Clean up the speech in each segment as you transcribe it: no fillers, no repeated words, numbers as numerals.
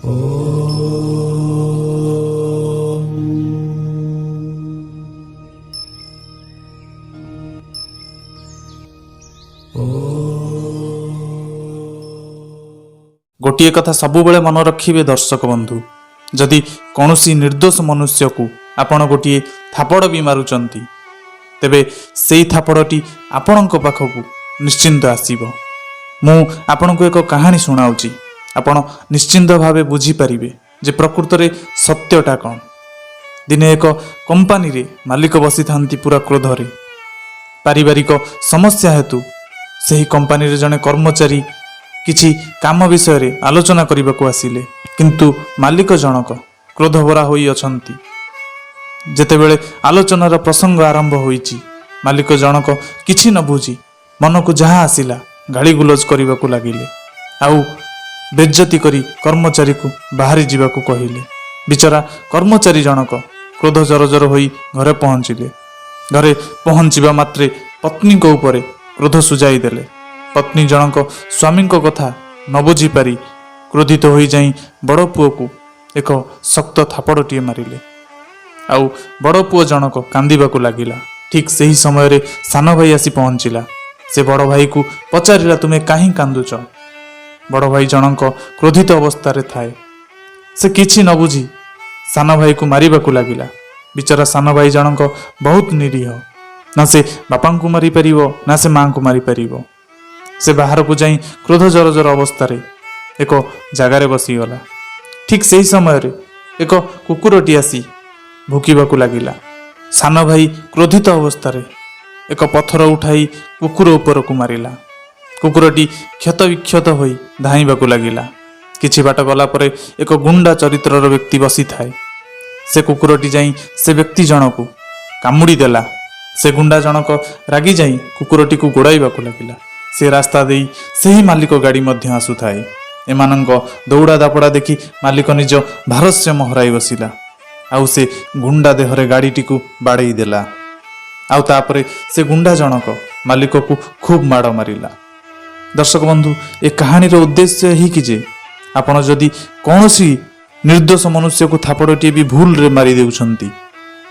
ଗୋଟିଏ କଥା ସବୁବେଳେ ମନେ ରଖିବେ ଦର୍ଶକ ବନ୍ଧୁ, ଯଦି କୌଣସି ନିର୍ଦ୍ଦୋଷ ମନୁଷ୍ୟକୁ ଆପଣ ଗୋଟିଏ ଥାପଡ଼ ବି ମାରୁଛନ୍ତି, ତେବେ ସେଇ ଥାପଡ଼ଟି ଆପଣଙ୍କ ପାଖକୁ ନିଶ୍ଚିନ୍ତ ଆସିବ। ମୁଁ ଆପଣଙ୍କୁ ଏକ କାହାଣୀ ଶୁଣାଉଛି, ଆପଣ ନିଶ୍ଚିନ୍ତ ଭାବେ ବୁଝିପାରିବେ ଯେ ପ୍ରକୃତରେ ସତ୍ୟଟା କ'ଣ। ଦିନେ ଏକ କମ୍ପାନୀରେ ମାଲିକ ବସିଥାନ୍ତି ପୁରା କ୍ରୋଧରେ। ପାରିବାରିକ ସମସ୍ୟା ହେତୁ ସେହି କମ୍ପାନୀରେ ଜଣେ କର୍ମଚାରୀ କିଛି କାମ ବିଷୟରେ ଆଲୋଚନା କରିବାକୁ ଆସିଲେ, କିନ୍ତୁ ମାଲିକ ଜଣକ କ୍ରୋଧଭରା ହୋଇ ଅଛନ୍ତି। ଯେତେବେଳେ ଆଲୋଚନାର ପ୍ରସଙ୍ଗ ଆରମ୍ଭ ହୋଇଛି, ମାଲିକ ଜଣକ କିଛି ନ ବୁଝି ମନକୁ ଯାହା ଆସିଲା ଗାଳିଗୁଲଜ କରିବାକୁ ଲାଗିଲେ ଆଉ ବେଜ୍ଜତି କରି କର୍ମଚାରୀକୁ ବାହାରି ଯିବାକୁ କହିଲେ। ବିଚରା କର୍ମଚାରୀ ଜଣକ କ୍ରୋଧ ଜରଜର ହୋଇ ଘରେ ପହଞ୍ଚିଲେ। ଘରେ ପହଞ୍ଚିବା ମାତ୍ରେ ପତ୍ନୀଙ୍କ ଉପରେ କ୍ରୋଧ ସୁଝାଇ ଦେଲେ। ପତ୍ନୀ ଜଣକ ସ୍ୱାମୀଙ୍କ କଥା ନ ବୁଝିପାରି କ୍ରୋଧିତ ହୋଇଯାଇ ବଡ଼ ପୁଅକୁ ଏକ ଶକ୍ତ ଥାପଡ଼ଟିଏ ମାରିଲେ ଆଉ ବଡ଼ ପୁଅ ଜଣକ କାନ୍ଦିବାକୁ ଲାଗିଲା। ଠିକ୍ ସେହି ସମୟରେ ସାନ ଭାଇ ଆସି ପହଞ୍ଚିଲା। ସେ ବଡ଼ ଭାଇକୁ ପଚାରିଲା, ତୁମେ କାହିଁ କାନ୍ଦୁଛ? ବଡ଼ ଭାଇ ଜଣଙ୍କ କ୍ରୋଧିତ ଅବସ୍ଥାରେ ଥାଏ। ସେ କିଛି ନ ବୁଝି ସାନ ଭାଇକୁ ମାରିବାକୁ ଲାଗିଲା। ବିଚରା ସାନ ଭାଇ ଜଣଙ୍କ ବହୁତ ନିରୀହ, ନା ସେ ବାପାଙ୍କୁ ମାରିପାରିବ ନା ସେ ମାଆଙ୍କୁ ମାରିପାରିବ। ସେ ବାହାରକୁ ଯାଇ କ୍ରୋଧ ଜରଜର ଅବସ୍ଥାରେ ଏକ ଜାଗାରେ ବସିଗଲା। ଠିକ୍ ସେହି ସମୟରେ ଏକ କୁକୁରଟି ଆସି ଭୁକିବାକୁ ଲାଗିଲା। ସାନ ଭାଇ କ୍ରୋଧିତ ଅବସ୍ଥାରେ ଏକ ପଥର ଉଠାଇ କୁକୁର ଉପରକୁ ମାରିଲା। କୁକୁରଟି କ୍ଷତ ବିକ୍ଷତ ହୋଇ ଧାଇଁବାକୁ ଲାଗିଲା। କିଛି ବାଟ ଗଲା ପରେ ଏକ ଗୁଣ୍ଡା ଚରିତ୍ରର ବ୍ୟକ୍ତି ବସିଥାଏ। ସେ କୁକୁରଟି ଯାଇ ସେ ବ୍ୟକ୍ତି ଜଣକୁ କାମୁଡ଼ି ଦେଲା। ସେ ଗୁଣ୍ଡା ଜଣକ ରାଗି ଯାଇ କୁକୁରଟିକୁ ଗୋଡ଼ାଇବାକୁ ଲାଗିଲା। ସେ ରାସ୍ତା ଦେଇ ସେହି ମାଲିକ ଗାଡ଼ି ମଧ୍ୟ ଆସୁଥାଏ। ଏମାନଙ୍କ ଦୌଡ଼ା ଦାପଡ଼ା ଦେଖି ମାଲିକ ନିଜ ଭାରସାମ୍ୟ ହରାଇ ବସିଲା ଆଉ ସେ ଗୁଣ୍ଡା ଦେହରେ ଗାଡ଼ିଟିକୁ ବାଡ଼େଇ ଦେଲା। ଆଉ ତାପରେ ସେ ଗୁଣ୍ଡା ଜଣକ ମାଲିକକୁ ଖୁବ୍ ମାଡ଼ ମାରିଲା। ଦର୍ଶକ ବନ୍ଧୁ, ଏ କାହାଣୀର ଉଦ୍ଦେଶ୍ୟ ଏହିକି ଯେ ଆପଣ ଯଦି କୌଣସି ନିର୍ଦ୍ଦୋଷ ମନୁଷ୍ୟକୁ ଥାପଡ଼ଟିଏ ବି ଭୁଲରେ ମାରି ଦେଉଛନ୍ତି,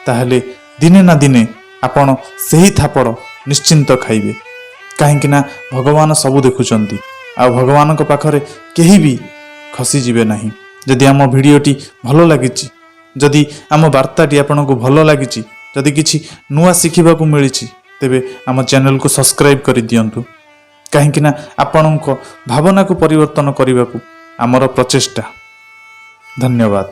ତାହେଲେ ଦିନେ ନା ଦିନେ ଆପଣ ସେହି ଥାପଡ଼ ନିଶ୍ଚିନ୍ତ ଖାଇବେ। କାହିଁକି ନା ଭଗବାନ ସବୁ ଦେଖୁଛନ୍ତି ଆଉ ଭଗବାନଙ୍କ ପାଖରେ କେହି ବି ଖସିଯିବେ ନାହିଁ। ଯଦି ଆମ ଭିଡ଼ିଓଟି ଭଲ ଲାଗିଛି, ଯଦି ଆମ ବାର୍ତ୍ତାଟି ଆପଣଙ୍କୁ ଭଲ ଲାଗିଛି, ଯଦି କିଛି ନୂଆ ଶିଖିବାକୁ ମିଳିଛି, ତେବେ ଆମ ଚ୍ୟାନେଲକୁ ସବସ୍କ୍ରାଇବ୍ କରିଦିଅନ୍ତୁ। କାହିଁକି ନା ଆପଣଙ୍କ ଭାବନାକୁ ପରିବର୍ତ୍ତନ କରିବାକୁ ଆମର ପ୍ରଚେଷ୍ଟା। ଧନ୍ୟବାଦ।